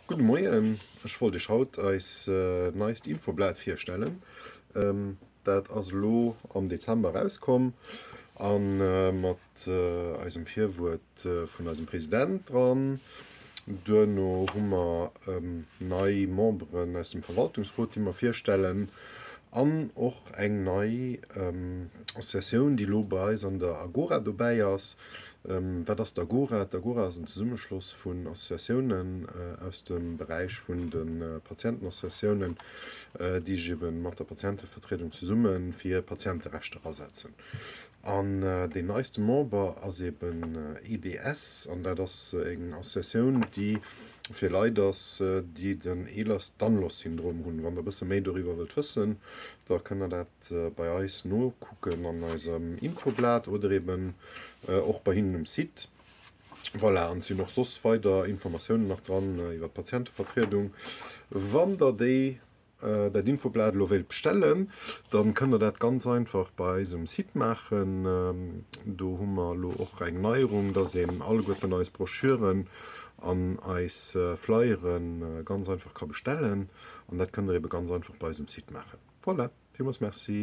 Gudde Moien, ech wollt iech haut eis neist Infoblat virstellen. Dat ass elo am Dezember erauskomm a mat eisem Virwuert vun eisem President dran. Duerno hu mer nei Memberen aus dem Verwaltungsrot, déi mer virstellen an och eng nei Associatioun, déi elo bei eis an der Agora dobäi ass. Wat ass d'Agora? D'Agora ass en Zesummeschloss vun Associatiounen aus dem Beräich vun de Patientenassociatiounen, déi sech ebe mat der Patientevertriedung zesumme fir Patienterechter asetzen. An deen neiste Member ass eben EDS, an dat ass eng Associatioun, déi fir Leit ass, déi den Ehlers-Danlos-Syndrom hunn. Wann der e bësse méi doriwwer wëllt wëssen, da kënnt der dat bei eis nokucken an eisem Infoblat oder eben och bei hinnen um Site. Voilà, an et sinn och soss weider Informatiounen nach dran iwwer d'Patientevertriedung. Wann der déi dat Infoblat elo wéilt bestellen, dann kënnt der dat ganz einfach bei eisem Site maachen. Do hu mer elo och eng Neierung, dass een alleguerten eis Broschüren an eis Flyere ganz einfach ka bestellen. An dat kënnt der ebe ganz einfach bei eisem Site maachen. Voilà, villmools Merci.